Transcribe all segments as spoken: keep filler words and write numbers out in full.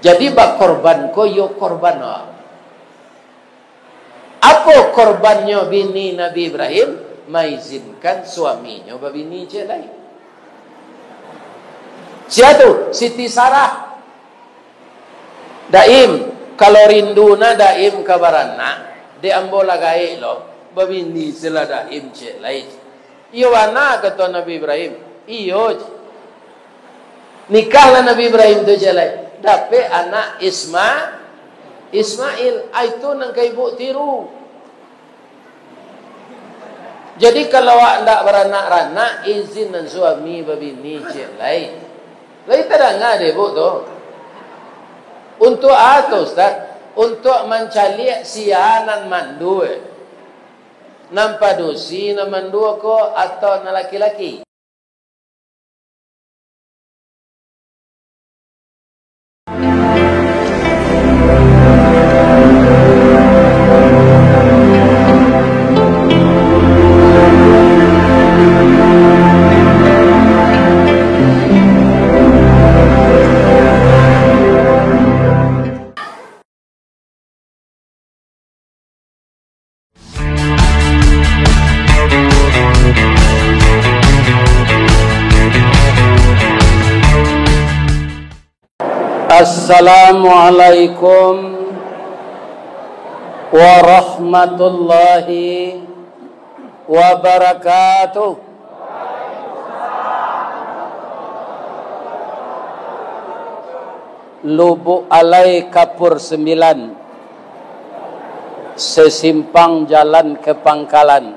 Jadi, bakorban ko iyo korban awak. Apo korbannyo bini Nabi Ibrahim? Maizinkan suaminyo babini ciek lai. Sia tu? Siti Sarah. Daim, kalau rindu na Daim ka baranak, dek ambo lah gaek lo, babini se lah Daim ciek lai. Iyo bana, kato Nabi Ibrahim. Iyo je. Nikahlah Nabi Ibrahim tu ciek lai. Dapek anak Isma-, Ismail. Ah, itu nan ka ibu tiru. Jadi, kalau awak ndak baranak-ranak, izin nan suami babini ciek lai. Lai tadanga dek ibu tu? Untuak a tu, Ustaz? Untuak mancaliak sia nan mandua. Nan padusi nan mandua ko, atau nan laki-laki? Assalamualaikum warahmatullahi wabarakatuh. Lubuk Alai Kapur Sembilan, sesimpang jalan ke pangkalan.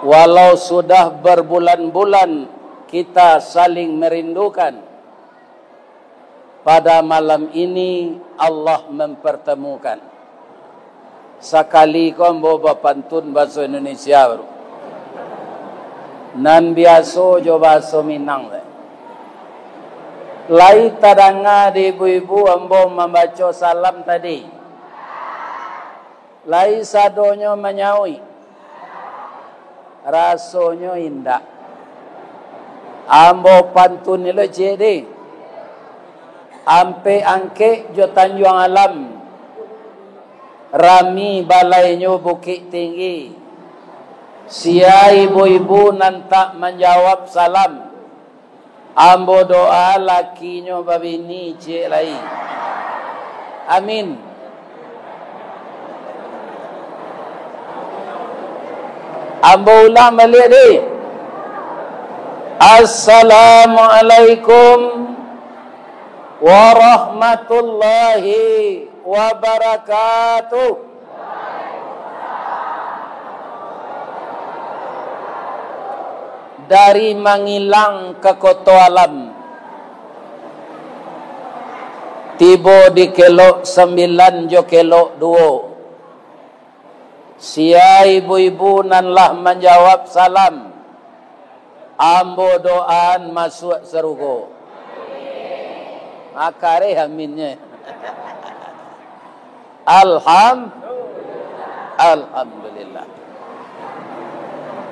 Walau sudah berbulan-bulan kita saling merindukan, pada malam ini Allah mempertemukan. Sakali ko ambo bapantun bahaso Indonesia baru. Nan biaso jo bahaso Minang se. Lai tadanga di ibu-ibu ambo mambaco salam tadi? Lai sadonyo manyauik? Rasonyo indak. Ambo pantun ni lo ciek deh. Ampek Angkek jo Tanjuang Alam, rami balainyo Bukik Tinggi. Sia ibu-ibu nan tak manjawab salam, ambo doa lakinyo babini ciek lai. Amin. Ambo ulang baliak deh. Assalamualaikum warahmatullahi wabarakatuh. Dari Mangilang ka Koto Alam, tibo di kelok sambilan jo kelok duo. Sia ibu-ibu nan lah manjawab salam, ambo doaan masuak sarugo. Makareh aminnyo. Alham-, Alhamdulillah.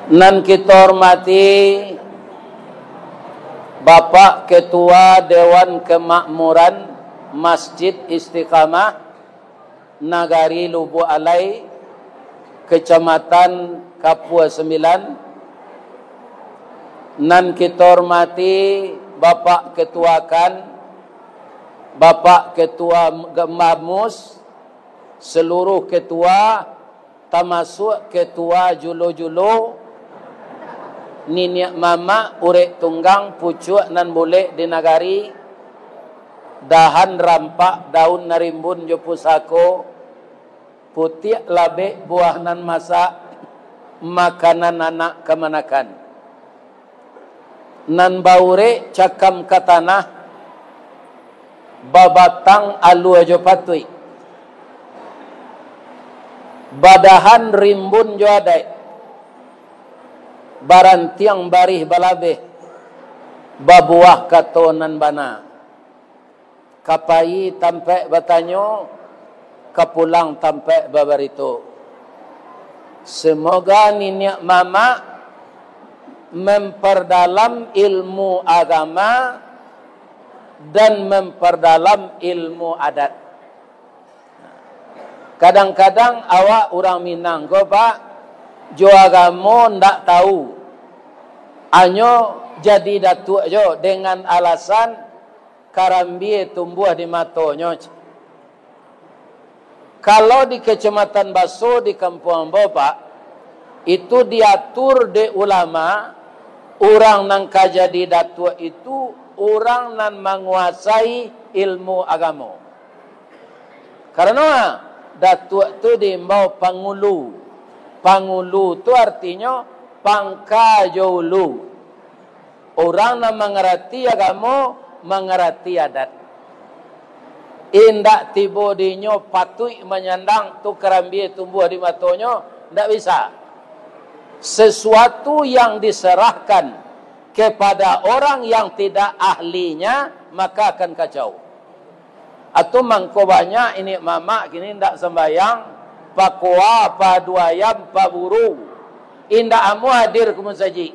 Nan kito hormati Bapak Ketua Dewan Kemakmuran Masjid Istiqamah Nagari Lubuk Alai, Kecamatan Kapua Sembilan, nan kito hormati Bapak Ketua KAN, Bapak Ketua Gembamus, seluruh ketua, tamasuak ketua julo-julo, niniak mamak, urek tunggang, pucuak nan bulek di nagari, dahan rampak, daun nan rimbun jo pusako, putiak labek, buah nan masak, makanan anak kamanakan. Nan baurek cakam ka tanah, babatang alua jo patuik, badahan rimbun jo adaik, barantiang barih balabeh, babuah kato nan bana. Ka payi tampaik batanyo, ka pulang tampaik babarito. Semoga niniak mamak memperdalam ilmu agama dan memperdalam ilmu adat. Kadang-kadang awak urang Minang ko, Pak, jo agamo ndak tahu. Anyo jadi datuak jo dengan alasan karambia tumbuah di matonyo. Kalau di Kecamatan Baso di kampuang ambo, Pak, itu diatur dek ulama, urang nan ka jadi datuak itu urang nan manguasai ilmu agamo. Karano datuak tu diimbau pangulu. Pangulu tu artinyo pangka jo ulu. Urang nan mangarati agamo, mangarati adat. Indak tibo dinyo patuik manyandang tu karambia tumbuah di matonyo, ndak bisa. Sesuatu yang diserahkan kepada orang yang tidak ahlinya, maka akan kacau. Atau mangko banyak iniak mamak kini ndak sambayang, pakoa, paduayam, paburu. Indak amuah hadir ka musajik.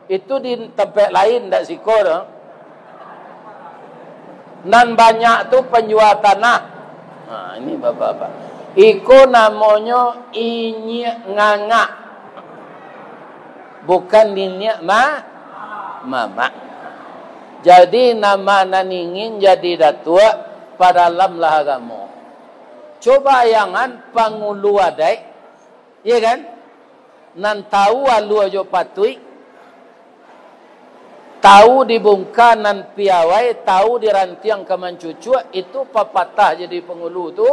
Itu di tampek lain, ndak siko doh. Nan banyak tu panjua tanah. Ha, ini bapak-bapak. Iko namonyo inyiak ngangak. Bukan inyiak ma-, mamak. Jadi, nama nan ingin jadi datuak, padalamlah agamo. Coba bayangan pangulu adaik, iya kan? Nan tahu alua jo patuik, tahu di bungka nan piawai, tahu di rantiang ka mancucuak, itu papatah jadi pangulu tu,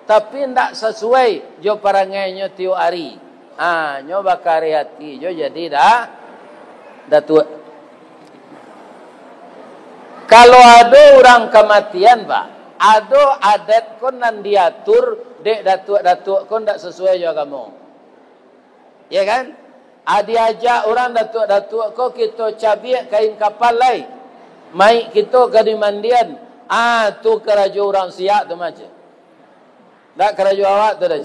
tapi ndak sasuai jo parangainyo tiok ari. Ha, nyo bakari ati jo jadi da-, datuak. Kalau ado urang kamatian, Pak, ado adat ko nan diatur dek datuak-datuak ko ndak sasuai jo agamo. Ya kan? Ah, diajak urang datuak-datuak ko, kito cabiak kain kapal lai. Maik kito ka dimandian. Ah, tu karajo urang siak tu macam. Ndak karajo awak tu dah.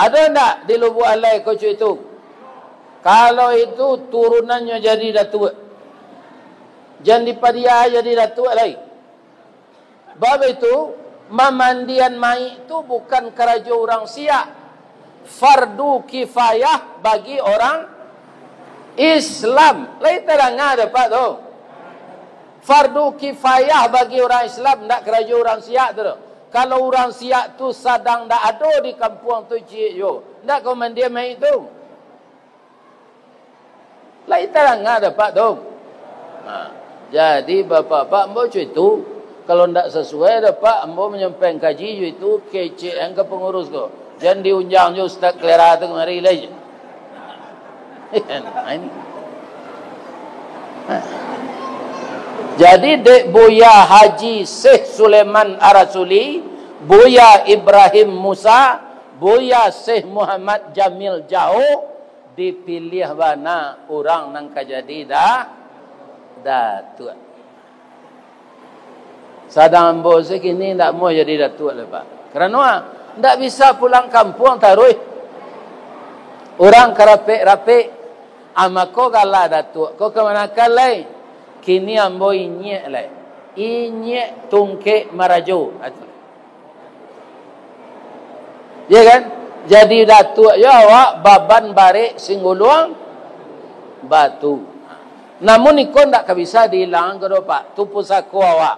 Ado ndak di Lubuak Alai ko cak itu? Kalau itu turunannyo jadi datuak. Jan dipadiah jadi datuak lai. Bab itu, mamandian mayik tu bukan karajo urang siak. Fardu kifayah bagi orang Islam. Lai tadanga dek Apak tu? Fardu kifayah bagi urang Islam, ndak karajo urang siak tu doh. Kalau urang siak tu sadang ndak ado di kampuang tu ciek juo, ndak ka mandian mayik tu. Lai tadanga dek Apak tu? Nah, jadi bapak-bapak, ambo cak itu, kalau ndak sasuai dek Apak, ambo manyampaian kaji jo itu, kecek an ka pangurus ko. Jan diunjang jo Ustaz Kelera tu kamari lai. Nah, ini. Nah. Jadi, dek Buya Haji Syekh Sulaiman Arasuli, Buya Ibrahim Musa, Buya Syekh Muhammad Jamil Jauh, dipiliah bana urang nan ka jadi da-, datuak. Sadang ambo se kini ndak amuah jadi datuak lai, Pak. Karano, ah, ndak bisa pulang kampuang taruih. Urang karapek-rapek, ah, mako gala datuak ko kamanakan lai. Kini ambo inyiak lai. Inyiak tungkek marajo. Ah, tu. Ya kan? Jadi datuak yo awak baban barek singguluang batu. Namun iko ndak ka bisa diilangan ko doh, Pak. Tu pusako awak.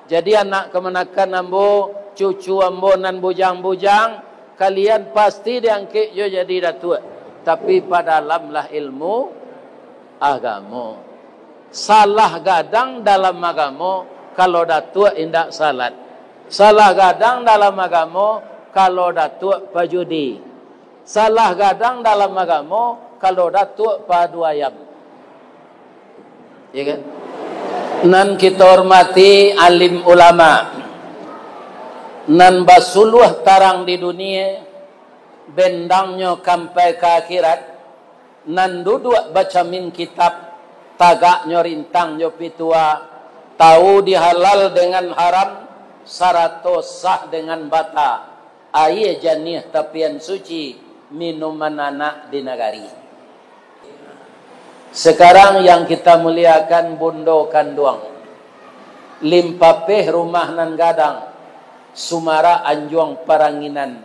Jadi anak kamanakan ambo, cucu ambo nan bujang-bujang, kalian pasti diangkek jo jadi datuak. Tapi padalamlah ilmu agamo. Salah gadang dalam agamo, kalau datuak indak salat. Salah gadang dalam agamo, kalau datuak pajudi. Salah gadang dalam agamo, kalau datuak padu ayam. Ya kan? Nan kita hormati alim ulama, nan basuluah tarang di dunia, bendangnyo kampai ka akhirat, nan duduak bacamin kitab, tagaknyo rintang jo pitua, tahu di halal dengan haram, sarato sah dengan bata, aia janiah tapian suci, minuman anak di nagari. Sekarang yang kita muliakan bundo kanduang, Limpapeh rumah nan gadang, sumarak anjuang paranginan,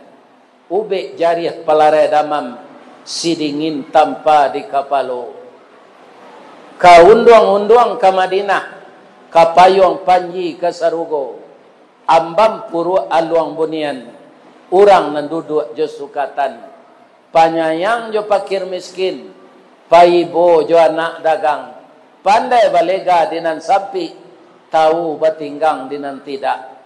ubek jariah palarai damam, sidingin tampa di kapalo. Ka unduang-unduang ka Madinah, ka payuang panji ka sarugo, ambam puruak aluang bunian, urang nan duduak jo sukatan, panyayang jo pakir miskin, paibo jo anak dagang, pandai balega di nan sampik, tawu batinggang di nan tidak.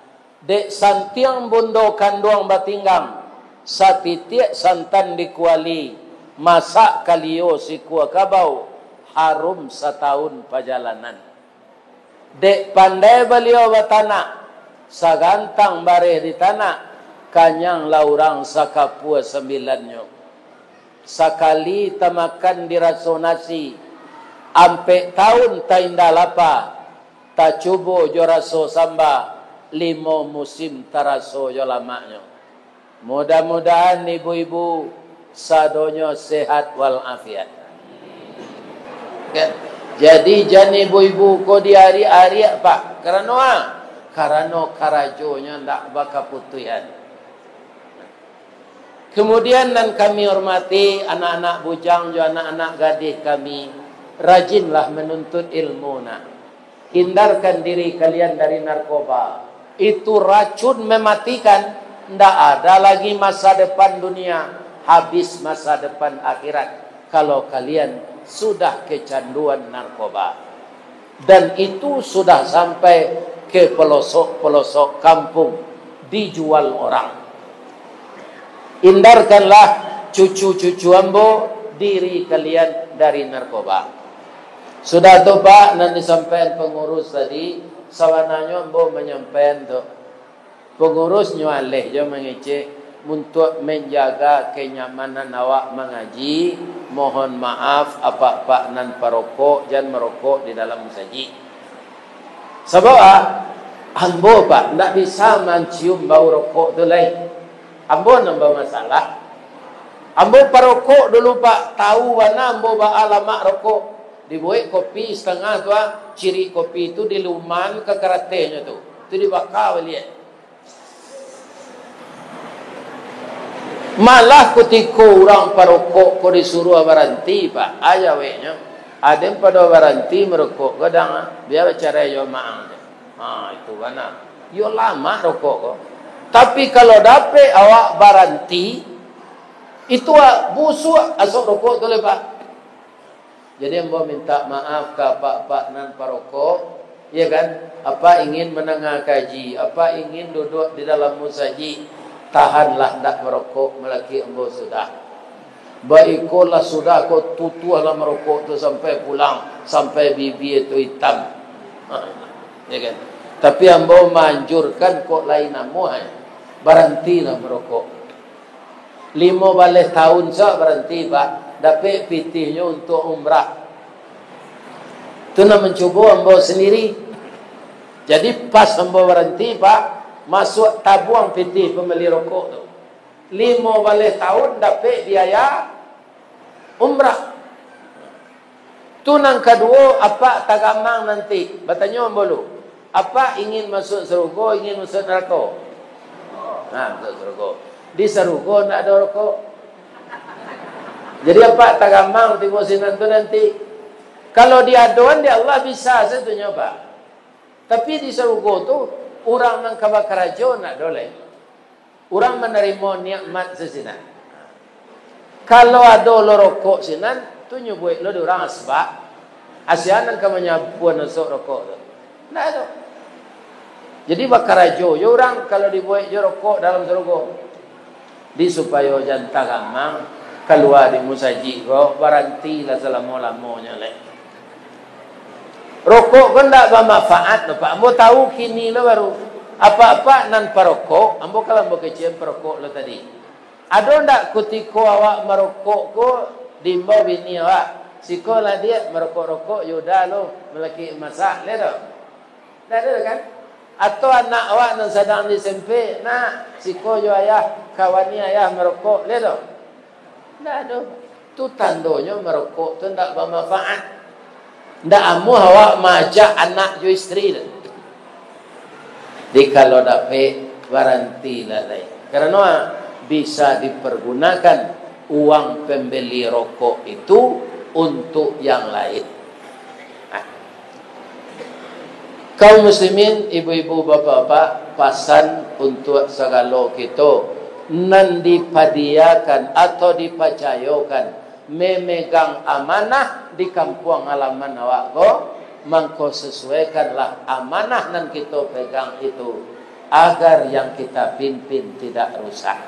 Dek santiang bundo kanduang batinggang, satitiak santan di kuali, masak kalio sikua kabau, harum satawun pajalanan. Dek pandai baliau batanak, sagantang bareh di tanak, kanyang lah urang sakapua sambilannyo. Sakali tamakan diraso nasi, ampek tawun tainda lapa, tacubo jo raso samba, limo musim taraso jo lamaknyo. Mudah-mudahan ibu-ibu sadonyo sehat walafiat. Kan? Jadi, jan ibu-ibu ko diariak-ariak, Pak. Karano a? Karano karajonyo ndak bakaputuihan. Kemudian, nan kami hormati, anak-anak bujang jo anak-anak gadih kami, rajinlah manuntut ilmu, nak. Hindarkan diri kalian dari narkoba. Itu racun mematikan. Ndak ada lagi masa depan dunia, habis masa depan akhirat, kalau kalian sudah kecanduan narkoba. Dan itu sudah sampai ke pelosok-pelosok kampung, dijual orang. Hindarkanlah cucu-cucu ambo diri kalian dari narkoba. Sudah tu, Pak, nan disampaikan pengurus tadi, sabananyo ambo manyampaikan tu, pengurus nyo aleh jo mangecek, untuak manjaga kenyamanan awak mangaji, mohon maaf, apak-apak nan parokok, jan marokok di dalam musajik. Sabab, ah, ambo, Pak, ndak bisa mancium bau rokok tu lai. Ambo nan bamasalah. Ambo parokok dulu, Pak, tahu bana ambo baa lamak rokok. Dibuek kopi satangah tu, ah, cirik kopi tu diluman ka karatehnyo tu. Tu dibaka baliak. Malah kutiko urang parokok ko disuruah baranti, Pak, a jaweknyo, "Aden pado baranti marokok gadang, ah, bia bacarai jo amak ang." Ha, itu bana. Iyo lamak rokok ko. Tapi kalau dapek awak baranti, itu, ah, busuak asok rokok tu lai, Pak. Jadi, ambo minta maaf ka apak-apak nan parokok, ya kan? Apak ingin mandanga kaji, apak ingin duduak di dalam musajik, tahanlah ndak marokok, malakik ambo sudah. Baikolah sudah ko, tutuahlah marokok tu sampai pulang, sampai bibia tu itam. Ha, ya kan? Tapi ambo maanjurkan kok lain amuah, barantilah marokok. Limo baleh tahun sa baranti, Pak, dapek pitihnyo untuak umrah. Tu nan mancubo ambo sandiri. Jadi, pas ambo baranti, Pak, masuak tabuang pitih pambali rokok tu. Limo baleh tahun dapek biaya umrah. Tu nan kaduo, apak tagamang nanti. Batanyo ambo lu, apak ingin masuak sarugo, ingin masuak narako? Nah, masuak sarugo. Di sarugo ndak ado rokok. Jadi, apak tagamang tibo sinan tu nanti. Kalau diadoan di Allah bisa satunyo, Pak. Tapi di sarugo tu, urang nan ka bakarajo ndak ado lai. Urang manarimo nikmat sasinan. Kalau ado lo rokok sinan, tu nyo buek lo di urang asbak. Asia nan ka manyabuan asok rokok tu. Ndak ado. Jadi, bakarajo jo urang kalau dibuek jo rokok dalam sarugo. Di supayo jan tagamang, kalua di musajik ko, barantilah salamo-lamonyo lai. Rokok ko ndak bamanfaat doh, Pak. Ambo tahu kini lo baru. Apak-apak nan parokok, ambo kalau ambo kecek parokok lo tadi. Ado ndak kutiko awak marokok ko diimbau bini awak, "Sikolah, Diak, marokok-rokok, yo udah lo, malakik masak," lai doh? Ndak ado kan? Atau anak awak nan sadang di S M P, "Nak, siko jo ayah, kawani ayah marokok," lai doh? Ndak ado. Tu tandonyo marokok tu ndak bamanfaat. Ndak amuah awak maajak anak jo istri tu. Jadi kalau dapek, barantilah lai. Karano bisa dipergunakan uang pembeli rokok itu untuk yang lain. Nah. Kaum muslimin, ibu-ibu, bapak-bapak, pasan untuk sagalo kito, nan dipadiakan atau dipacayokan memegang amanah di kampuang halaman awak ko, mangko sasuaikanlah amanah nan kito pegang itu, agar yang kita pimpin tidak rusak.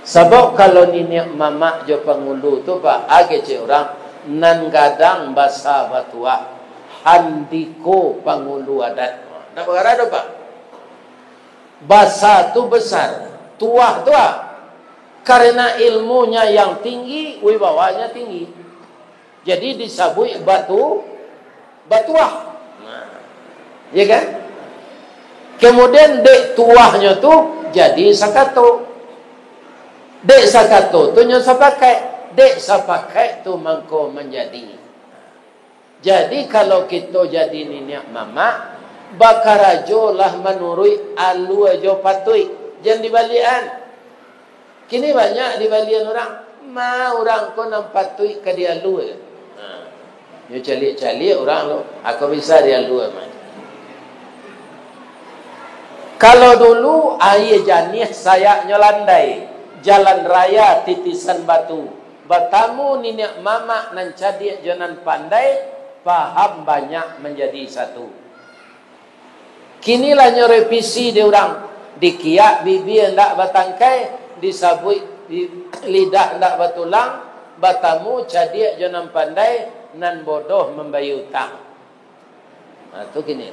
Sabab kalau niniak mamak jo pangulu tu, Pak, a kecek urang, nan gadang basa batuah, andiko pangulu adat. Ndak bagara doh, Pak. Basa tu besar, tuah tu, ah, karena ilmunya yang tinggi, wibawanya tinggi. Jadi disabuik batu, batuah. Nah, ya kan? Kemudian dek tuahnyo tu jadi sakato. Dek sakato tu nyo sapakaik. Dek sapakaik tu mangko manjadi. Jadi, kalau kito jadi niniak mamak, bakarajolah manuruik alua jo patuik. Jan dibaliakan. Kini banyak dibaliakan urang. Ma urang ko nan patuik ka dialua. Ha. Nyo caliak-caliak urang tu. Ako bisa dialua, mah. Kalau dulu, aia janiah sayaknyo landai, jalan raya titisan batu. Batamu niniak mamak nan cadiak jo nan pandai, paham banyak manjadi satu. Kini lah nyo revisi dek urang, dikiak bibia ndak batangkai, disabuik bi-, lidah ndak batulang, batamu cadiak jo nan pandai, nan bodoh mambayia utang. Nah, tu kini.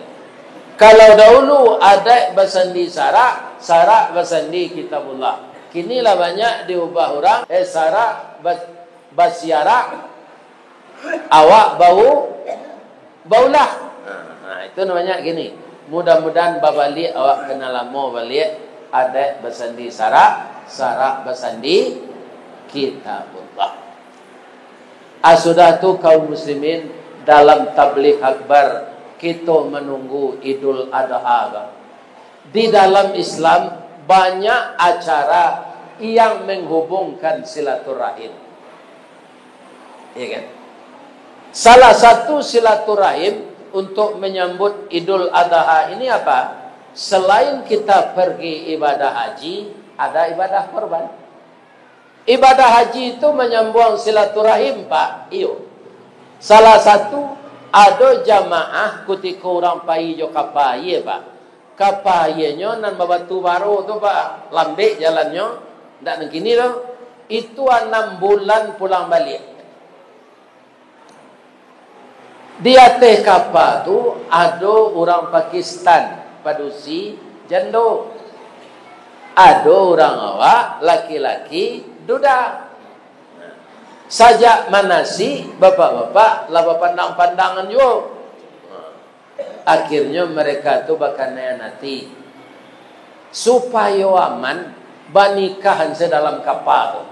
Kalau dahulu adaik basandi sarak, sarak basandi Kitabullah. Kini lah banyak diubah urang, eh, sarak bas-, basiarak, awak bau, baulah. Nah, nah, itu namanya kini. Mudah-mudahan babaliak awak ka nan lamo baliak, adaik basandi sarak, sarak basandi Kitabullah. Ah, sudah tu, kaum muslimin, dalam tabligh akbar, kito manunggu Idul Adha, Bang. Di dalam Islam, banyak acara yang menghubungkan silaturahim. Iya kan? Salah satu silaturahim untuk menyambut Idul Adha ini apa? Selain kita pergi ibadah haji, ada ibadah korban. Ibadah haji tu manyambuang silaturahim, Pak. Iyo. Salah satu, ado jamaah kutiko urang pai jo kapa, iyo, Pak. Kapa iyonyo nan babatu baro tu, Pak. Lambek jalannyo, ndak nan kini doh. Itu anam bulan pulang baliak. Di ateh kapa tu ado urang Pakistan, padusi jando. Ado urang awak, laki-laki duda. Sajak manasik, bapak-bapak lah bapandang-pandangan juo. Akhirnyo mereka tu bakanaian ati. Supayo aman, banikahan se dalam kapa tu.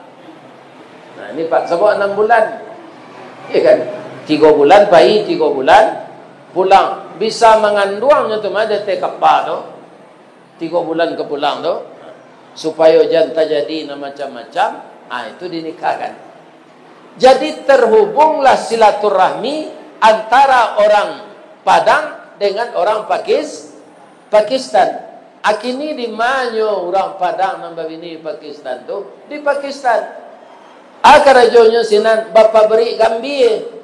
Nah, ini Pak, sabab anam bulan. Iya kan? Tigo bulan pai, tigo bulan pulang. Bisa manganduangnyo tu mah di ateh kapa tu. Tigo bulan ka pulang tu. Supayo jan tajadi nan macam-macam, ah, itu dinikahkan. Jadi, terhubunglah silaturahmi antara orang Padang dengan orang Pakis-, Pakistan. Akini di manyo urang Padang nan babini Pakistan tu? Di Pakistan. A karajonyo sinan bapabrik gambia.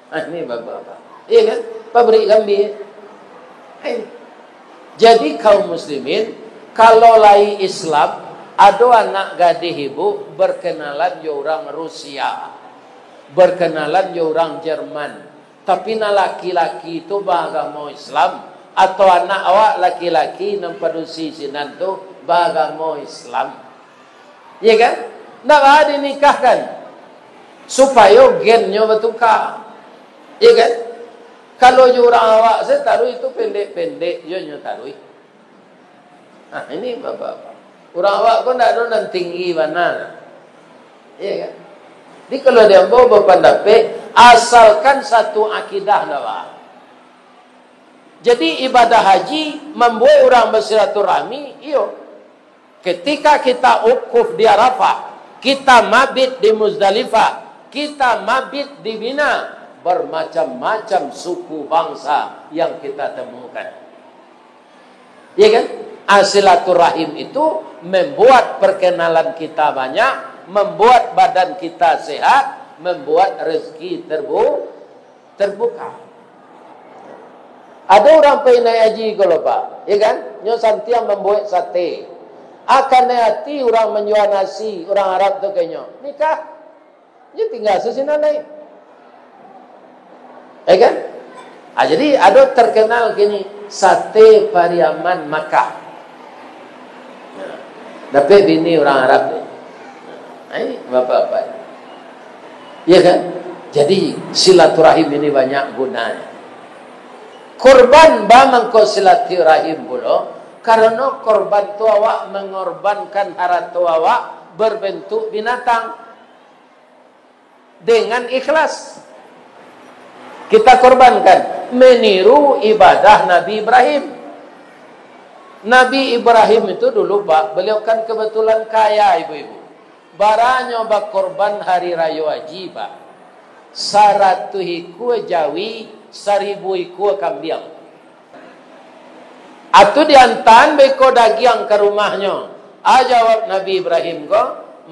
Ah, ini bapak-bapak. Iya kan? Pabrik gambia. Eh. Jadi, kaum muslimin, kalau lai Islam, ado anak gadih ibu berkenalan jo urang Rusia, berkenalan jo urang Jerman, tapi nan laki-laki tu baagamo Islam, atau anak awak laki-laki nan padusi sinan tu baagamo Islam. Iya kan? Ndak baa dinikahkan, supayo gennyo batuka. Iya kan? Kalau jo urang awak se taruih tu pendek-pendek jo nyo taruih. Nah, ini bapak-bapak. Urang awak ko ndak ado nan tinggi bana. Iya kan? Jadi kalau di ambo bapandapek, asalkan satu akidah ndak baa. Jadi, ibadah haji mambuek urang basilaturahmi, iyo. Ketika kita wukuf di Arafah, kita mabit di Muzdalifah, kita mabit di Mina, bermacam-macam suku bangsa yang kita temukan. Ya kan? Ah, silaturahim itu membuat perkenalan kita banyak, membuat badan kita sehat, membuat rezeki terbu-, terbuka. Ado urang pai naik haji ko lo, Pak, ya kan? Nyo santiang mambuek sate. Akan ati urang manjua nasi, urang Arab tu ka inyo, nikah. Nyo tingga sasinan lai. Ya kan? Ah, jadi ado terkenal kini, sate Pariaman Makkah. Nah, dapek bini urang Arab tu. Nah, ai, bapak-bapak. Ya kan? Jadi, silaturahim ini banyak gunanya. Korban ba mangko silaturahim pulo, karano korban tu awak mengorbankan harato awak berbentuk binatang dengan ikhlas. Kita korbankan, meniru ibadah Nabi Ibrahim. Nabi Ibrahim itu dulu, Pak, beliau kan kebetulan kaya, ibu-ibu. Baranyo bakorban hari rayo haji, Pak. Saratuih ikua jawi, saribu ikua kambiang. Atu diantaan beko dagiang ka rumahnyo. A jawab Nabi Ibrahim ko,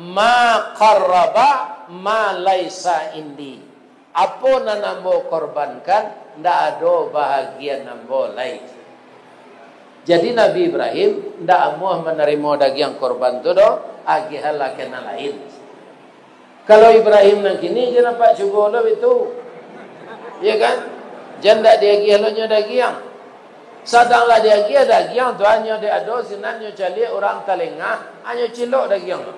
"Ma qarraba ma laisa indi." Apo nan ambo korbankan, ndak ado bahagian ambo lai. Jadi, Nabi Ibrahim ndak amuah manarimo dagiang korban tu doh, agiahlah ka nan lain. Kalau Ibrahim nan kini, jan nampak cubo lo itu. Ya kan? Jan ndak diagiah lo nyo dagiang. Sadang lah diagiah dagiang tu, hanyo dek ado sinan nyo caliak urang talengah, hanyo cilok dagiang tu.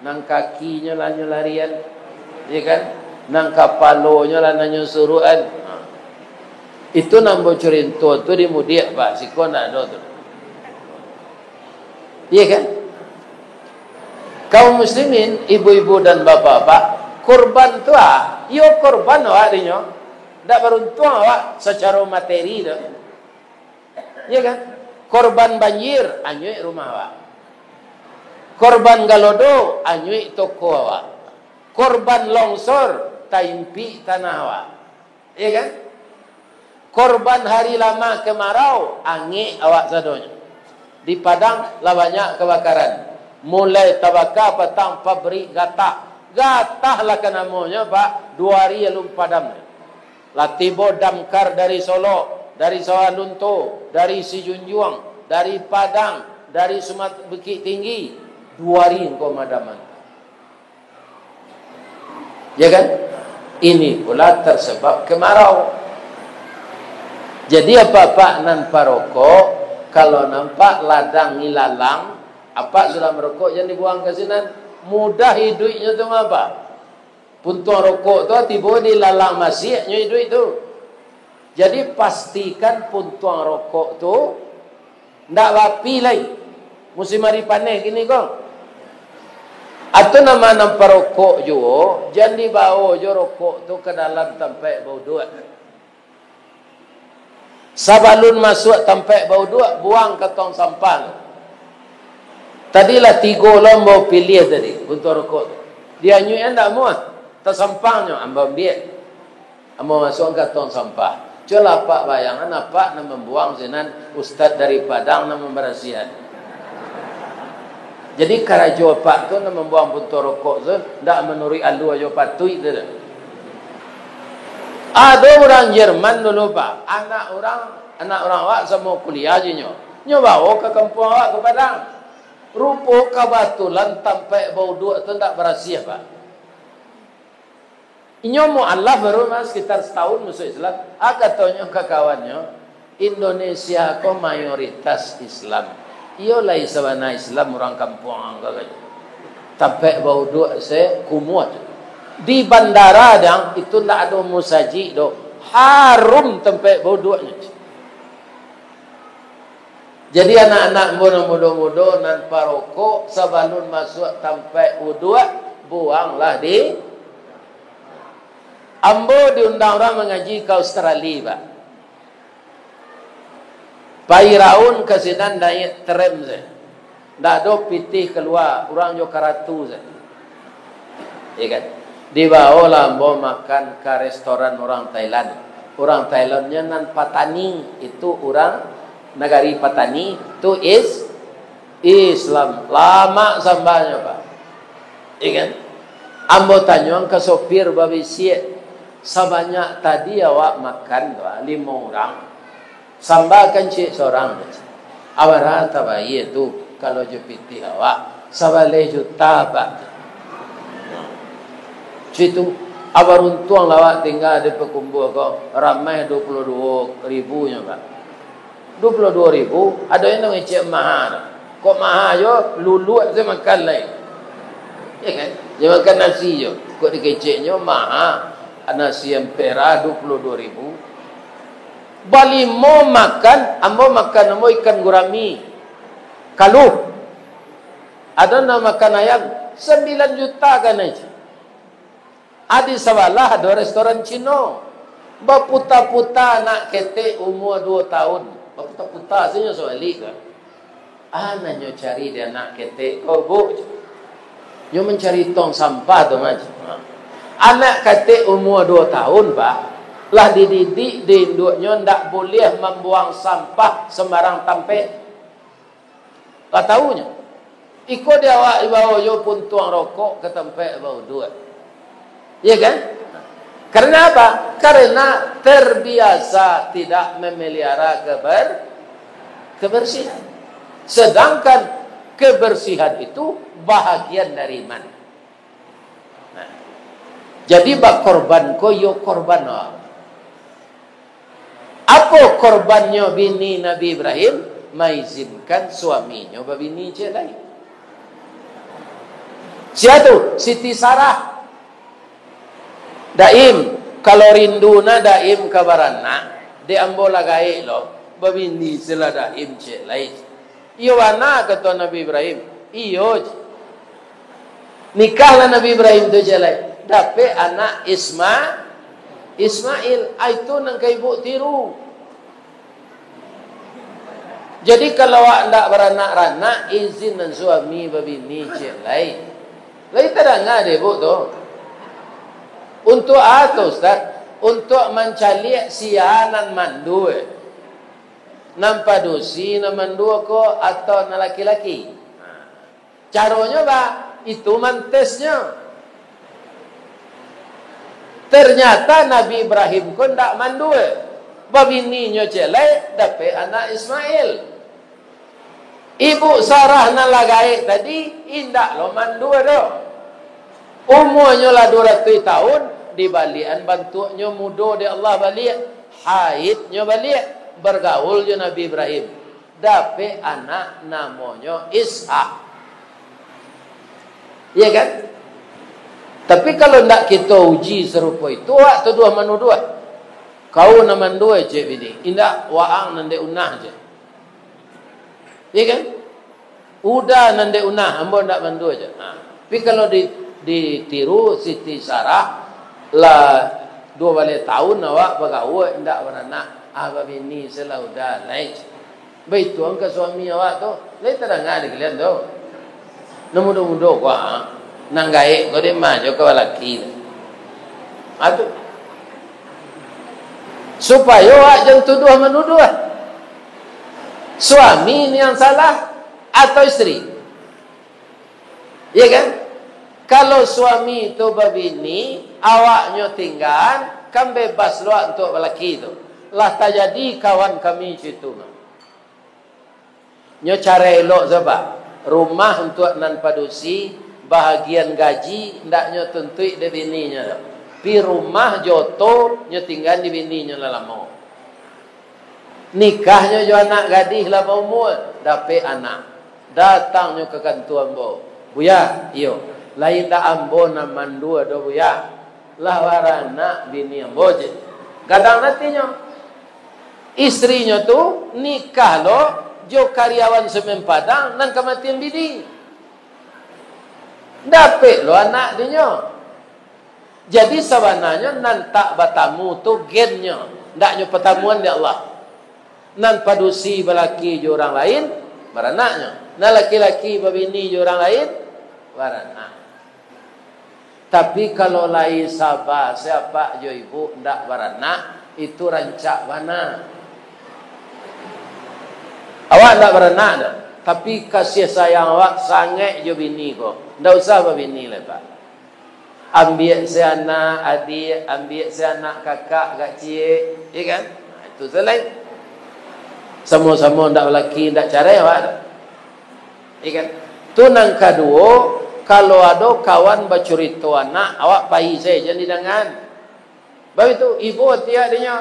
Nan kakinyo lah nyo larian, ya kan? Nan kapalonyo lah nan nyo suruakan. Ha. Itu nan bacurinto tu di mudiak, Pak, siko ndak ado tu. Iya kan? Kaum muslimin, ibu-ibu dan bapak-bapak, korban tu ah, iyo korban awak dinyo. Ndak baruntuang awak sacaro materi tu. Iya kan? Korban banjir, anyuik rumah awak. Korban galodo, anyuik toko awak. Korban longsor, taimpik tanah awak. Iya kan? Korban hari lama kemarau, angek awak sadonyo. Di Padang lah banyak kebakaran. Mulai tabaka patang pabrik gatah. Gatah lah ka namonyo, Pak, duo ari alun padam. Lah tibo damkar dari Solok, dari Sawah Lunto, dari Sijunjuang, dari Padang, dari Sumat-, Bukittinggi. Duo ari ngko madaman. Ya kan? Ini pula tersebab kemarau. Jadi, apak-apak nan parokok, kalau nampak ladang ilalang, apak sudah marokok, jan dibuang ka sinan. Mudah iduiknyo tu mah, Pak. Puntuang rokok tu tibo di lalang masiak nyo iduik tu. Jadi, pastikan puntuang rokok tu ndak baapi lai. Musim ari paneh kini ko. Atau nan ma nan parokok juo, jan dibawo jo rokok tu ka dalam tampaik bauduak. Sabalun masuak tampaik bauduak, buang ka tong sampah tu. Tadi lah tigo lo ambo piliah tadi, puntuang rokok tu. Dianyuik an ndak amuah, tasampangnyo ambo ambiak. Ambo masuak ka tong sampah. Cubolah apak bayangan, apak nan mambuang sinan, ustaz dari Padang nan mambarasiahan. Jadi, karajo apak tu nan mambuang puntuang rokok tu, ndak manuruik alua jo patuik tu. Ado urang Jerman dulu, Pak. Anak urang, anak urang awak samo kuliah jo nyo. Nyo bawo ka kampuang awak, ka Padang. Rupo kabatulan tampaik bauduak tu ndak barasiah, Pak. Inyo mualaf baru mah, sekitar setahun masuak Islam. Ah, katonyo ka kawannyo, "Indonesia ko mayoritas Islam. Iyo lai sabana Islam urang kampuang ang ko," kato. Tampaik bauduak se kumuah tu. Di bandara dang, itu ndak ado musajik doh. Harum tampaik bauduaknyo. Jadi, anak-anak ambo nan mudo-mudo, nan parokok, sabalun masuak tampaik uduak, buanglah di. Ambo diundang urang mangaji ka Australia, Pak. Pai raun ka sinan naiak tram se. Ndak ado pitih kalua, urang jo karatu se. Iyo kan? Dibawolah ambo makan ka restoran urang Thailand. Urang Thailand nyo nan patani, itu urang nagari patani, tu is-, Islam. Lamak sambanyo, Pak. Iyo kan? Ambo tanyoan ka sopir babisiak, "Sabanyak tadi awak makan tu, ah, limo urang?" Samba kan ciek sorang. Abara tabayia tu, kalau jo pitih awak, sabaleh juta, Pak. Situ, abaruntuang lah awak tingga di Pakumbuah ko, ramai duo puluah duo ribu nyo, Pak. Duo puluah duo ribu, ado yang mangecek maha tu. Kok maha jo, luluak se makan lai. Ya kan? Dia makan nasi jo. Kok dikeceknyo maha, nasi ampera duo puluah duo ribu. Balimo makan, ambo makan, ambo ikan gurami. Kaluh. Ado nan makan ayam, sambilan juta kanai. Di sabalah ado restoran Cino. Baputa-puta anak ketek umua duo taun. Baputa-puta sajo sabalik ka. Ah, nan nyo cari di anak ketek ko, Bu? Nyo mancari tong sampah tu, Mas. Anak ketek umua duo taun, Pak, lah dididik di induaknyo ndak buliah mambuang sampah sambarang tampek. Lah tahu nyo. Iko di awak dibawo jo puntuang rokok ka tampek bauduak. Iya kan? Karena apa? Karena terbiasa tidak memelihara keber-, kebersihan. Sedangkan kebersihan itu bahagian dari iman. Nah, jadi bakorban ko yo korban awak. Apo korbannyo bini Nabi Ibrahim? Maizinkan suaminyo babini ciek lai. Sia tu? Siti Sarah. Daim, kalau rindu na Daim ka baranak, dek ambo lah gaek lo, babini se lah Daim ciek lai. Iyo bana, kato Nabi Ibrahim. Iyo je. Nikahlah Nabi Ibrahim tu ciek lai. Dapek anak Isma-, Ismail. Ah, itu nan ka ibu tiru. Jadi, kalau awak ndak baranak-ranak, izin nan suami babini ciek lai. Lai tadanga dek ibu tu. Untuak apo, Ustaz? Untuak mancaliak sia nan mandua. Nan padusi nan mandua ko atau nan laki-laki? Caronyo ba, itu mantesnyo. Ternyata Nabi Ibrahim ko ndak mandua. Babininyo ciek lai, dapek anak Ismail. Ibu Sarah nan lah gaek tadi, indak lo mandua doh. Umuanyo lah duo ratuih taun, dibaliakan bantuaknyo mudo dek Allah baliak, haidnyo baliak, bagaul jo Nabi Ibrahim. Dapek anak namonyo Ishak. Iya kan? Tapi kalau ndak kito uji sarupo itu, awak tuduah manuduah. Kau nan mandua ciek bini, indak, waang nan dek Unah je. Iya kan? Uda nan dek Unah, ambo ndak mandua je. Ha. Tapi kalau di, ditiru Siti Sarah, lah duo baleh taun awak bagaul, indak baranak. Ah, babini se lah Uda, lai. Baituan ka suami awak tu, lai tadanga dek kalian tu. Nan mudo-mudo ko, ha? Nan gaek ko dek ma jo ka balaki tu. Ha, tu. Supayo awak jan tuduah manuduah. Suami ni yang salah atau isteri? Iya kan? Kalau suami tu babini, awaknyo tinggaan, kan bebas lo awak untuak balaki tu. Lah tajadi kawan kami situ mah. Nyo cara elok sabab rumah untuak nan padusi, bahagian gaji ndak nyo tuntuik dek bininyo tu. Pi rumah jo oto nyo tinggaan di bininyo lah lamo. Nikahnyo jo anak gadih lah baumua, dapek anak. Datangnyo ka kantua ambo. "Buya," iyo, "lai indak ambo nan mandua doh, Buya. Lah baranak bini ambo je." Gadang atinyo. Istrinyo tu nikah lo jo karyawan Semen Padang nan kamatian bini. Dapek lo anak dinyo. Jadi, sabananyo nan tak batamu tu gennyo, ndak nyo patamuan dek Allah. Nan padusi balaki jo urang lain, baranaknyo. Nan laki-laki babini jo urang lain, baranak. Tapi, kalau lai saba, si apak jo ibu ndak baranak, itu rancak bana. Awak ndak baranak doh, tapi kasih sayang awak sangaik jo bini ko, ndak usah babini lai, Pak. Ambiak si anak adiak, ambiak si anak kakak agak ciek, iya kan? Nah, itu se lai. Samo-samo ndak balaki, ndak carai awak tu. Iya kan? Tu nan kaduo, kalau ado kawan bacurito anak, awak pai sajo, jan didangaan. Baitu, ibo ati adinyo.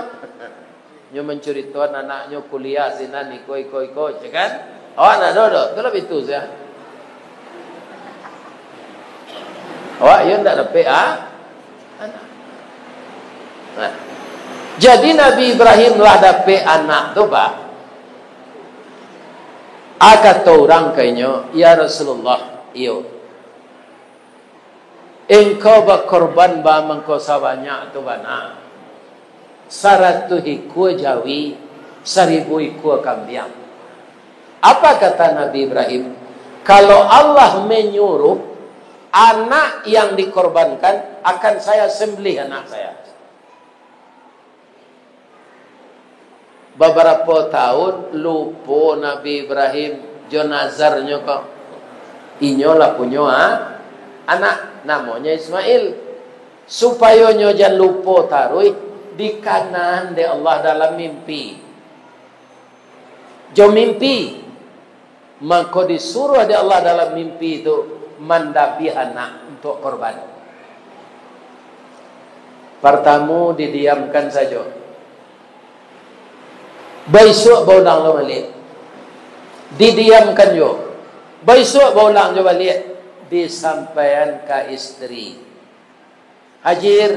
Nyo mancuritoan anaknyo kuliah sinan, iko, iko, iko, ya kan? Awak ndak ado doh, tu lah bitu sajo. Awak iyo ndak dapek, ah? Anak. Nah. Jadi Nabi Ibrahim lah dapek anak tu, Pak. Ah, kato urang ka inyo, "Ya Rasulullah, iyo. Engkau bakorban ba mangko sabanyak tu bana. Saratuih ikua jawi, saribu ikua kambiang." Apa kata Nabi Ibrahim? "Kalau Allah menyuruh, anak yang dikorbankan akan saya sembelih anak saya." Babarapo taun lupo Nabi Ibrahim jo nazarnyo ko. Inyo lah punyo, ah, anak, namonyo Ismail. Supayo nyo jan lupo taruih, dikanan dek Allah dalam mimpi. Jo mimpi. Mako disuruah dek Allah dalam mimpi tu mandabiah anak untuak korban. Partamo didiamkan sajo. Baisuak baulang lo baliak. Didiamkan juo. Baisuak baulang juo baliak. Disampaian ka isteri. "Hajir,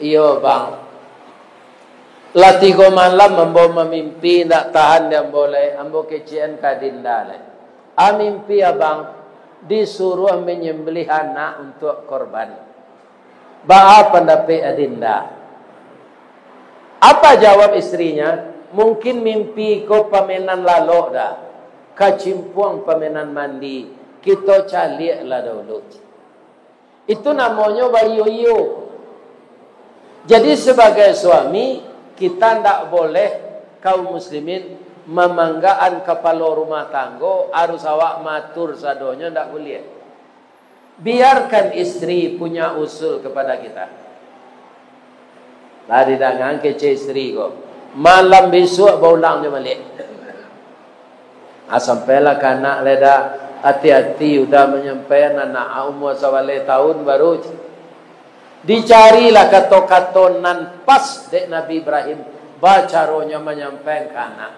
iyo bang. Lah tigo malam ambo mamimpi, indak tahan di ambo lai, ambo kecekan ka adinda lai. A mimpi abang, disuruah manyambelih anak untuak korban. Baa pandapek adinda?" Apa jawab istrinya? "Mungkin mimpi ko pamenan lalok dah. Kacimpuang pamenan mandi. Kito caliak lah dahulu." Itu namonyo baiyo-iyo. Jadi, sabagai suami, kita ndak boleh, kaum muslimin, mamanggaan kapalo rumah tanggo, harus awak maatur sadonyo, ndak buliah. Biarkan istri punya usul kepada kita. Lah didangaan kecek istri ko. Malam bisuak baulang jo baliak. Ah, sampailah ka anak lai dah. Ati-ati udah manyampaian anak, ah, umua sabaleh taun baru. Dicarilah kato-kato nan pas dek Nabi Ibrahim, bacaronyo manyampaian ka anak.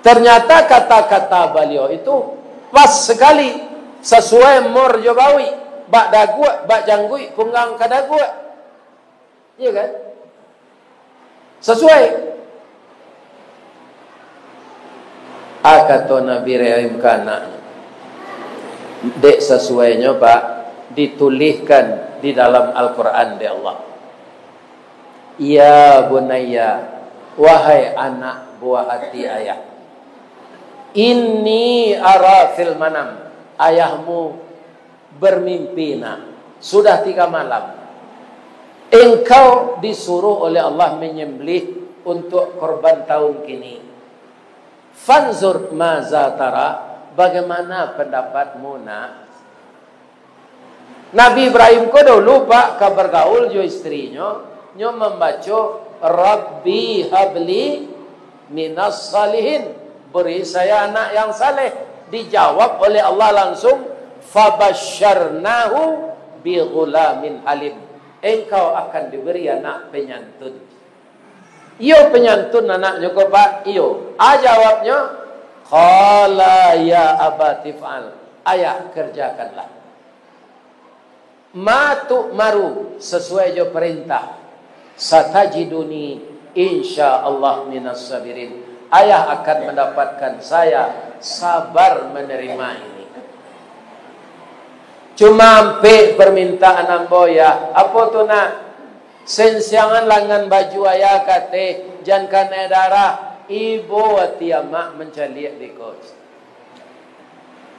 Ternyata kata-kata baliau itu pas sakali, sasuai mor jo bauik, bak daguak, bak jangguik, punggang ka daguak. Iyo kan? Sasuai. Ah, kato Nabi Ibrahim ka anaknyo, dek sasuainyo, Pak, ditulihkan di dalam Al-Quran dek Allah. "Ya bunayya, wahai anak buah ati ayah. Inni ara fil manam, ayahmu bermimpi, nak. Sudah tiga malam. Engkau disuruh oleh Allah menyembelih untuk korban tahun kini. Fanzur maza tara, bagaimana pendapatmu, nak?" Nabi Ibrahim ko dulu, Pak, ka bagaul jo istrinyo, nyo mambaco, "Rabbi habli minas salihin, beri saya anak yang saleh." Dijawab oleh Allah langsung, "Fabasyarnahu bi ghulamin halim." Engkau akan diberi anak penyantun. Iyo penyantun anaknyo ko, Pak? Iyo. A jawabnyo, qala ya abati fa'al. Ayah, kerjakanlah. Ma tu'maru, sesuai jo perintah. Satajiduni insya Allah minas sabirin. Ayah akan mendapatkan saya sabar menerima ini. Cuma ampek permintaan ambo, ya. Apo tu, nak? Sensiangan langan baju ayah kateh, jan kanai darah, ibo ati amak mancaliak beko.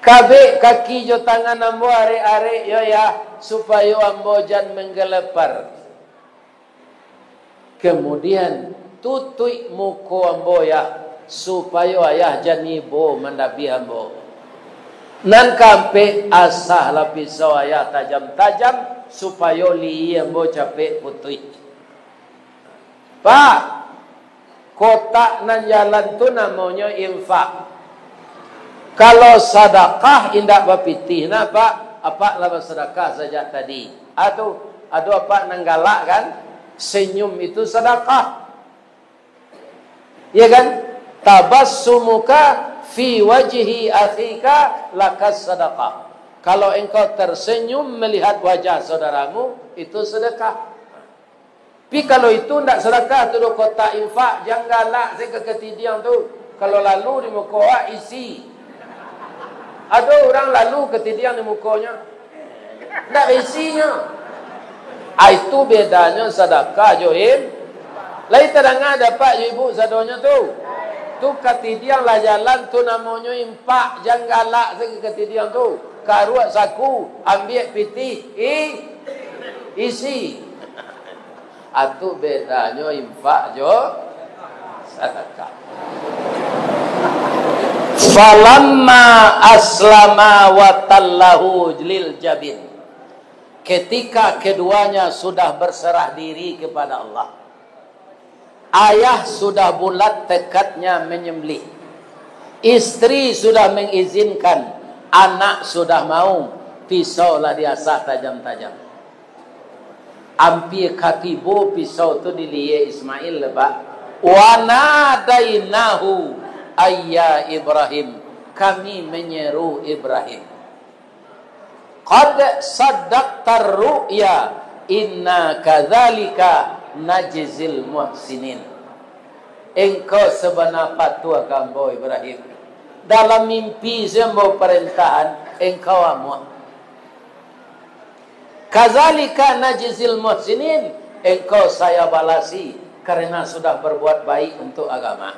Kabek kaki jo tangan ambo arek-arek yo, Yah, supayo ambo jan manggalepar. Kamudian, tutuik muko ambo, Yah, supayo ayah jan ibo mandabiah ambo. Nan kaampek, asahlah pisau ayah tajam-tajam, supayo liyie ambo capek putuih. Pak, kotak nan jalan tu namonyo infak. Kalau sadakah indak bapitih nah, Pak, apak lah basadakah sajak tadi. Ah, tu, ado apak nan galak kan? Senyum itu sadakah. Ya kan? Tabassumuka fi wajhi akhika lakas sadakah. Kalau engkau tersenyum melihat wajah saudaramu, itu sedekah. Tapi kalau itu ndak sadakah tu doh, kotak infak, jan galak se ka katidiang tu. Kalau lalu di muko awak, isi. Ado urang lalu katidiang di mukonyo, ndak baisinyo. Ah, itu bedanyo sadakah jo in-, lai tadanga dek apak jo ibu sadonyo tu? Tu katidiang lah jalan, tu namonyo infak, jan galak se ka katidiang tu. Karuak saku, ambiak pitih, i-, isi. Atu bedanyo infak jo sadakah. Falamma aslama wa tallahu lil jabin. Ketika keduanya sudah berserah diri kepada Allah, ayah sudah bulat tekadnya menyembelih, istri sudah mengizinkan, anak sudah mau, pisau lah diasah tajam-tajam. Ampia ka tibo pisau tu di liyie Ismail, Pak. Wa nadainahu, ayya Ibrahim, kami menyeru Ibrahim. Qad saddaqtar ru'ya, inna kadzalika najzil muhsinin. Engkau sabana patuah ka ambo, Ibrahim. Dalam mimpi se ambo parintahan, engkau amuah. Kadzalika najzil muhsinin, engkau saya balasi karena sudah berbuat baik untuk agama.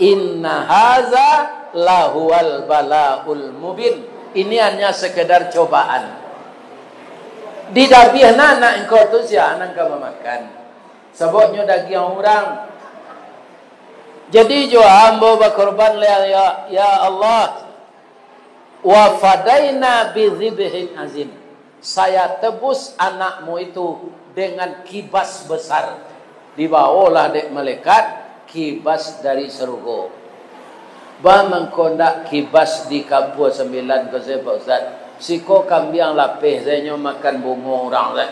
Inna haza lahuwal balaul mubin. Ini hanya sekedar cobaan. Didabiah anak engkau tu sia nan ka mamakan. Sababnyo dagiang urang. Jadi jo ambo bakorban, ya, ya Allah. Wa fadaina bi dzibhin azim. Saya tebus anakmu itu dengan kibas besar. Dibawolah dek malaikat kibas dari sarugo. Ba mangko ndak kibas di Kapua Sambilan ko se, Pak Ustaz? Siko kambiang lapeh sajo nyo makan bungo urang se.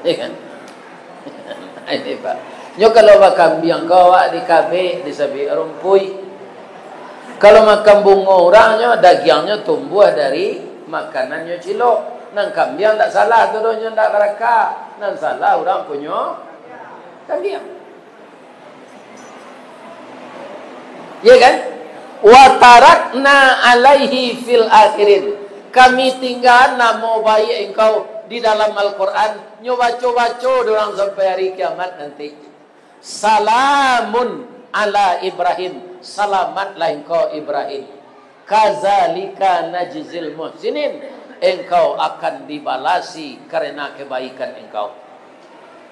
Iya kan? Ini, Pak. Nyo kalau bakambiang ko awak dikabek, disabik rumpuik. Kalau makan bungo urang nyo, dagiangnyo tumbuah dari makanannyo cilok. Nan kambiang ndak salah tu doh, nyo ndak barakah. Nan salah urang punyo kambiang. Ya kan? Wa tarakna alaihi fil akhirin. Kami tinggaan namo baiak engkau di dalam Al-Quran, nyo baco-baco dek urang sampai hari kiamat nanti. Salamun ala Ibrahim, salamatlah engkau Ibrahim. Kazalika najzil muhsinin, engkau akan dibalasi karena kebaikan engkau.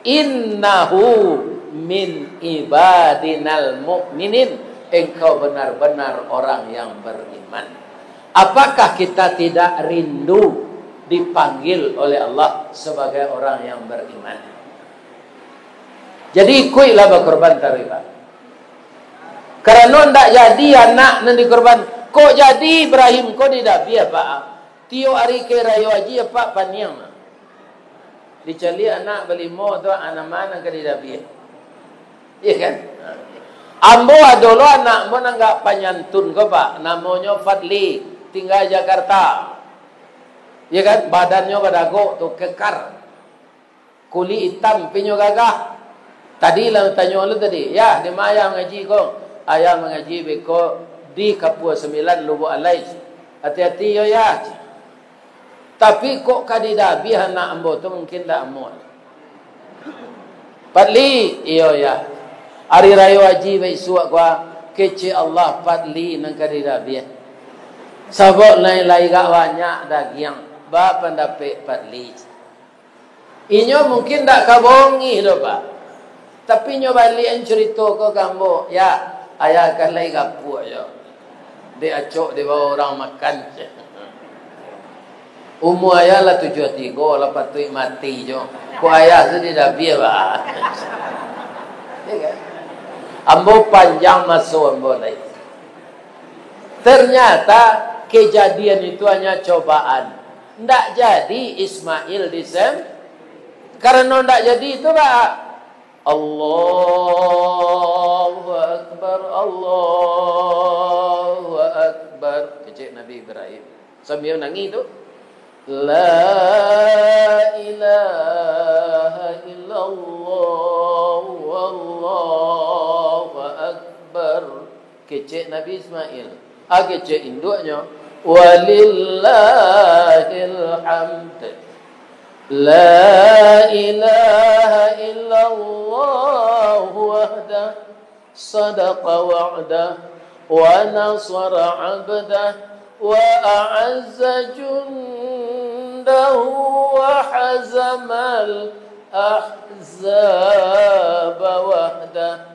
Innahu min ibadinal mu'minin, engkau benar-benar orang yang beriman. Apakah kita tidak rindu dipanggil oleh Allah sebagai orang yang beriman? Jadi, ikuiklah bakorban taruih, Pak. Karano ndak jadi anak nan dikorban. Kok jadi Ibrahim ko didabiah, Pak? Tiok ari ka rayo haji, Pak, paniang. Dicaliak anak balimo tu, anak ma nan ka didabiah. Iya kan? Ambo ado lo anak ambo nan agak panyantun ko, Pak. Namonyo Fadli, tingga Jakarta. Iya kan? Badannyo badagok tu, kekar. Kulik itam, pinyo gagah. Tadi lah tanyo lu tadi, "Yah, di ma ayah mangaji ko?" "Ayah mangaji beko di Kapua Sambilan, Lubuk Alai." "Ati-ati yo, Yah." Tapi kok ka didabiah anak ambo tu, mungkin ndak amuah. Padli, iyo yah. Ari rayo haji baisuak ko, kecek Allah, padli nan ka didabiah. Sabab lai-lai agak banyak dagiang, ba pandapek padli. Inyo mungkin ndak ka bongih doh, Pak. Tapi nyo baliak an curito ko ka ambo, ya, ayah kan lai gapuak jo. Dek acok dibao urang makan. Umua ayah lah tujuah tigo, lah patuik mati jo. Ko ayah tu didabiah, Pak. Ya kan? Ambo panjang maso ambo lai. Ternyata kejadian itu hanya cobaan. Ndak jadi Ismail disem-, karano ndak jadi itu, Pak. Allahu Akbar, Allahu Akbar, kecek Nabi Ibrahim. Sambil nangih tu, "La ilaha illallah, wallahu akbar." Kecek Nabi Ismail. Ah, kecek induaknyo, "Walillahil hamd. La ilaha illallah wahdah, sadaqa wa'dah, wa nasara abdah, wa a'azza jundahu, wa hazamal ahzaba wahdah."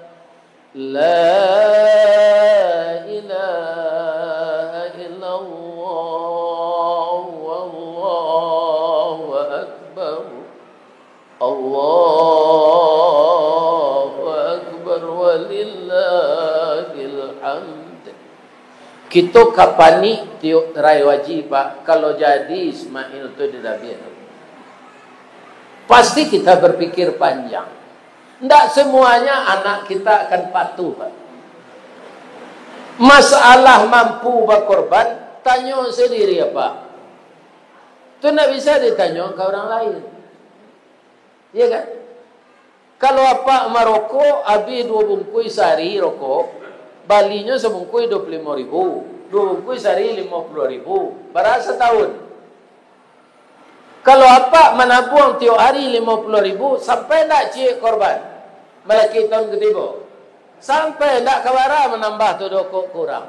La ilaha illallah, wallahu akbar. Allahu akbar, walillahil hamd. Kito ka panik tiok rai waji, Pak, kalau jadi Ismail tu didabiah. Pasti kita berpikir panjang. Ndak semuanya anak kita akan patuh, Pak. Masalah mampu bakorban, tanyo sendiri, Pak. Tu ndak bisa ditanyo ka urang lain. Iya kan? Kalau apak marokok, abih duo bungkuih sahari rokok, balinyo sabungkuih duo puluah limo ribu, duo bungkuih sahari limo puluah ribu, bara satahun? Kalau apak manabuang tiok hari limo puluah ribu, sampai ndak ciek korban? Malakik tahun katibo. Sampai ndak ka bara manambah tu doh, kok kurang.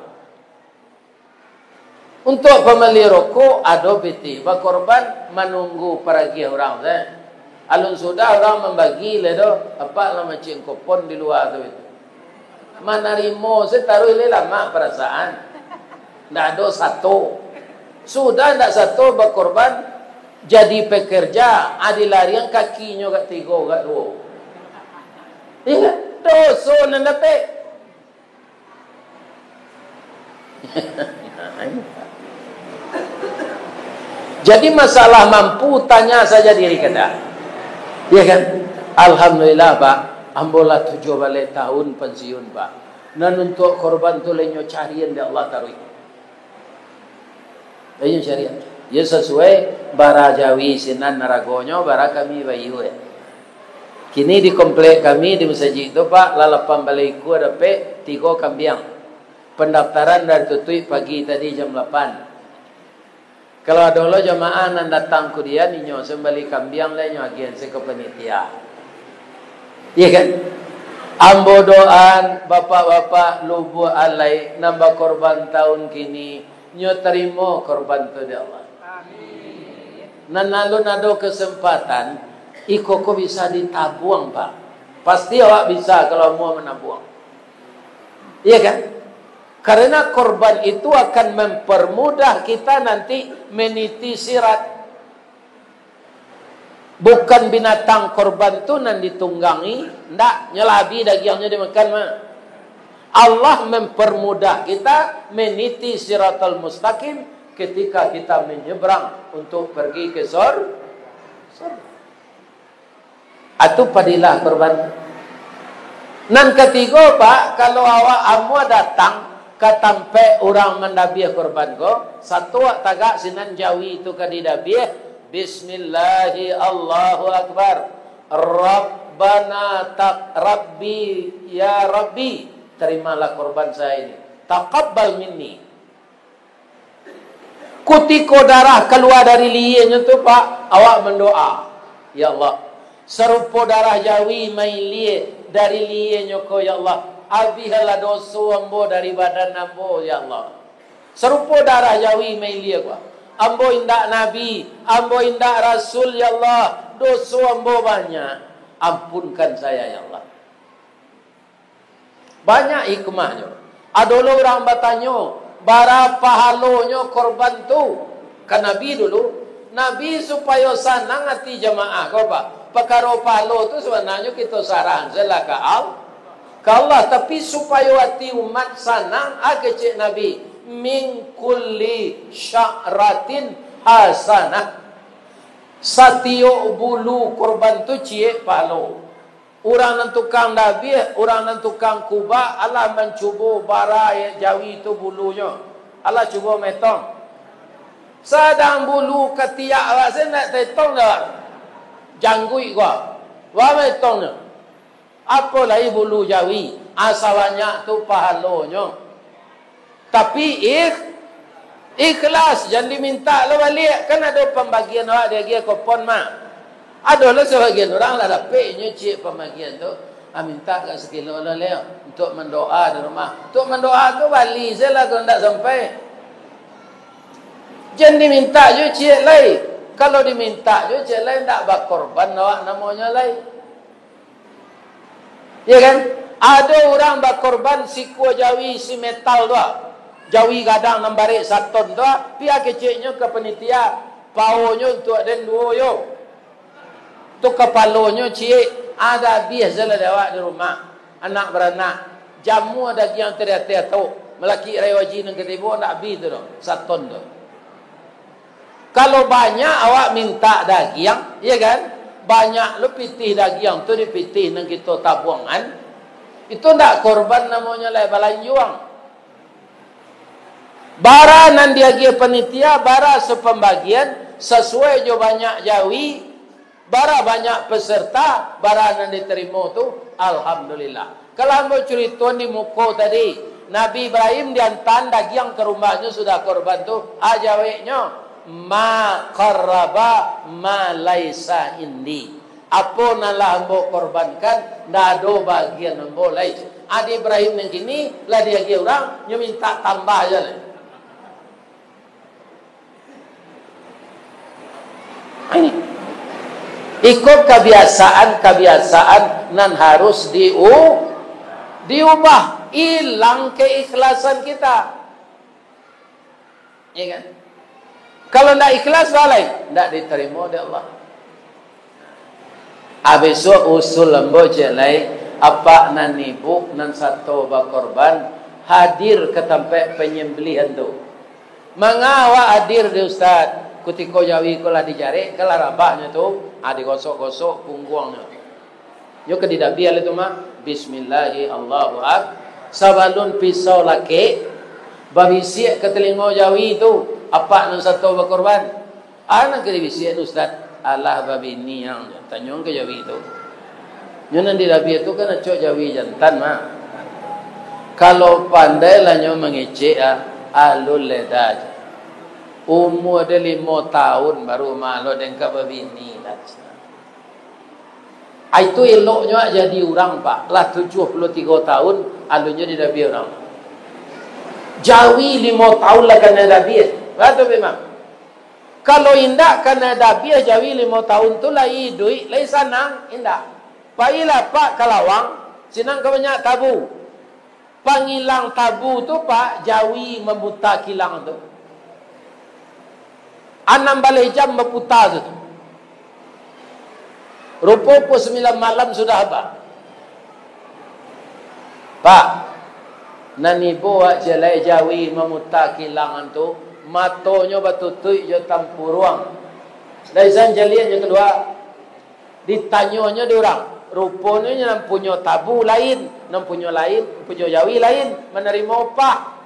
Untuak pambali rokok, ado pitih. Bakorban, manunggu paragiah urang, sah. Alun sudah urang mambagi lai doh, apak lah mancik kopon di lua tu. Manarimo, sah, taruih lai lamak parasaan. Ndak ado sato. Sudah ndak sato bakorban, jadi pekerja, ah, dilarian kakinyo gak tigo, gak duo. Iya, doso nan dapek. Jadi masalah mampu, tanya saja diri kita. Ya kan? Alhamdulillah, Pak. Ambo lah tujuah baleh tahun pensiun, Pak. Nan untuak korban tu lah inyo carian dek Allah taruih. Inyo carian. Ya, sasuai bara jawi sinan aragonyo, bara kami bayia. Kini di komplek kami di masajik tu, Pak, lah lapan baleh ikua dapek tigo kambiang. Pandaftaran dari tutuik pagi tadi jam lapan. Kalau ado lo jamaah nan datang kudian, inyo sambali kambiang lai inyo agian se ka panitia. Iya kan? Ambo doaan bapak-bapak Lubuak Alai nan bakorban tahun kini, nyo tarimo korban tu dek Allah. Amin. Nan alun ado kesempatan, iko ko bisa ditabuang, Pak. Pasti awak bisa kalau amuah manabuang. Iya kan? Karena korban itu akan mempermudah kita nanti meniti sirat. Bukan binatang korban tu nan ditunggangi, ndak, nyo lah abih dagiangnyo dimakan mah. Allah mempermudah kita meniti siratal mustaqim ketika kita menyeberang untuk pergi ke sor-, sorga. Atu padilah korban. Nan katigo, Pak, kalau awak amuah datang ka tampek urang mandabiah korban ko, satuak tagak sinan jawi tu ka didabiah, bismillahi Allahu Akbar. Rabbana tak-, Rabbi, ya Rabbi, terimalah korban saya ini. Taqabbal minni. Kutiko darah kalua dari lienyo tu, Pak, awak mandoa, "Ya Allah, sarupo darah jawi mailie dari lienyo ko, ya Allah, abiahlah doso ambo dari badan ambo, ya Allah. Sarupo darah jawi mailie ko. Ambo indak nabi, ambo indak rasul, ya Allah, doso ambo banyak. Ampunkan saya, ya Allah." Banyak hikmahnyo. Ado lo urang batanyo, "Bara pahalonyo korban tu?" Ka Nabi dulu. Nabi supayo sanang ati jamaah ko, Pak. Pakaro pahalo tu sabananyo kito sarahan sajolah ka Al-, ka Allah. Tapi supayo ati umat sanang, a kecek Nabi, "Min kulli sya'ratin hasanah." Satiok bulu korban tu ciek pahalo. Urang nan tukang dabiah, urang nan tukang kubak, alah mancubo bara jawi tu bulunyo. Alah cubo metong. Sadang bulu katiak awak se ndak tetong doh. Jangguik ko. Wa metongnyo. Apo lai bulu jawi, asa banyak tu pahalonyo. Tapi ikh-, ikhlas, jan dimintak lo baliak. Kan ado pambagian awak diagiah kupon mah. Ado lo sabagian urang lah dapek inyo ciek pambagian tu. Ah, mintak ka sakilo lo, Leo, untuak mandoa di rumah. Untuak mandoa tu bali sajolah kalau ndak sampai. Jan dimintak juo ciek lai. Kalau dimintak juo ciek lai, ndak bakorban awak namonyo lai. Iya kan? Ado urang bakorban sikua jawi isi metal tu, ah. Jawi gadang nan barek saton tu, ah. Pi a keceknyo ka panitia, paonyo untuak den duo yo. Tu kapalonyo ciek, ah, dah abih sajolah dek awak di rumah. Anak baranak, jamua dagiang tu di ateh atok, malakik rayo aji nan katibo, ndak abih tu doh, saton tu. Kalau banyak awak mintak dagiang, iya kan? Banyak lo pitih dagiang tu di pitih nan kito tabuangan. Itu ndak korban namonyo lai, balanjuang. Bara nan diagiah panitia, bara sapambagian, sasuai jo banyak jawi, bara banyak peserta, bara nan ditarimo tu, alhamdulillah. Kalau ambo curitoan di muko tadi, Nabi Ibrahim diantaan dagiang ka rumahnyo sudah korban tu, a jaweknyo, "Ma qarraba ma laisa indi." Apo nan lah ambo korbankan, ndak ado bagian ambo lai. Adi Ibrahim nan kini lah diagiah urang, nyo mintak tambah se lai. Ini. Iko kabiasaan-kabiasaan nan harus diu-, diubah, ilang keikhlasan kita. Iya kan? Kalau ndak ikhlas, lalai, ndak ditarimo dek Allah. Ah, bisuak usul ambo ciek lai, apak nan ibu nan sato bakorban hadir ka tampek panyambalihan tu. Manga awak hadir di ustad, kutiko jawi ko lah dijarek, ka lah rabaknyo tu, ah, digosok-gosok pungguangnyo. Nyo ka didabiah lai tu mah, bismillahi, Allahu ak-, sabalun pisau lakek, babisiak ka talingo jawi tu, apak nan sato bakorban. Ah, nan ka dibisiak tu, Ustaz? Alah babini ang, tanyo ka jawi tu. Nyo nan didabiah tu kan acok jawi jantan mah. Kalau pandai lah nyo mangecek, ah, alun leda. Umua den limo taun baru mah lo den ka babini lah. Ah, itu eloknyo awak jadi urang, Pak. Lah tujuah puluah tigo taun, alunnyo didabiah urang. Jawi limo taun lah kanai dabiah. Batua, Pak Imam? Kalau indak kanai dabiah jawi limo taun tu, lai iduik, lai sanang? Indak. Pailah, Pak, ka lawang, sinan ka banyak tabu. Pangilang tabu tu, Pak, jawi mambuta kilang tu. Anam baleh jam baputa tu. Rupo pukua sambilan malam sudah, Pak. Pak, nan ibo awak ciek lai jawi mamuta kilang tu, matonyo batutuik jo tampuruang. Lai san caliak nyo kalua. Ditanyonyo di urang, ruponyo nan punyo tabu lain, nan punyo lain, punyo jawi lain, manarimo upah.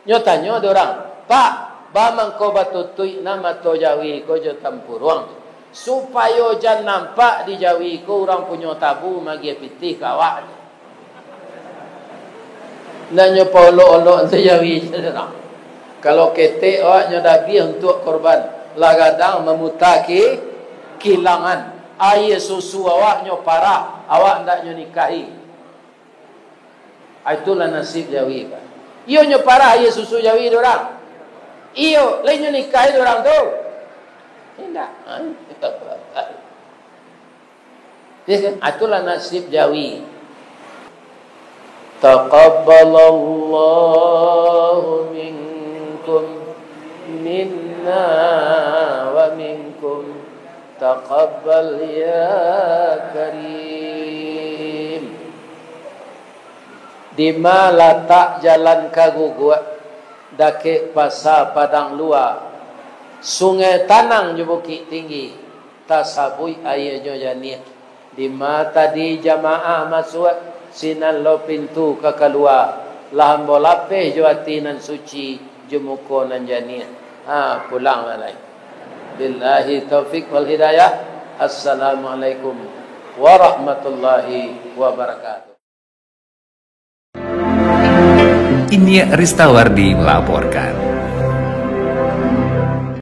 Nyo tanyo di urang, "Pak, ba mangko batutuik nan mato jawi ko jo tampuruang tu, supayo jan nampak di jawi ko urang punyo tabu magiah pitih ka awak?" Nan nyo paolok-olok tu jawi jo urang. Kalau ketek awaknyo dabiah untuak korban, lah gadang mamuta ki-, kilangan. Aia susu awaknyo parah, awak ndak nyo nikahi. Ah, itulah nasib jawi, Pak. Iyo nyo parah aia susu jawi dek urang. Iyo, lai nyo nikahi dek urang tu. Indak. Ya kan? Ah, itulah nasib jawi. Taqabbalallahu minkum, minna wa minkum. Taqabbal ya Karim. Dima latak jalan ka Guguak, dakek Pasa Padang Lua, Sungai Tanang jo Bukik Tinggi, tasabuik aianyo janiah. Dima tadi jamaah masuak, sinan lo pintu ka kalua, lah ambo lapeh jo ati nan suci, jo muko nan janiah. Ha, pulanglah lai. Billahi taufik wal hidayah. Assalamualaikum warahmatullahi wabarakatuh. Inyiak Ristawardi melaporkan.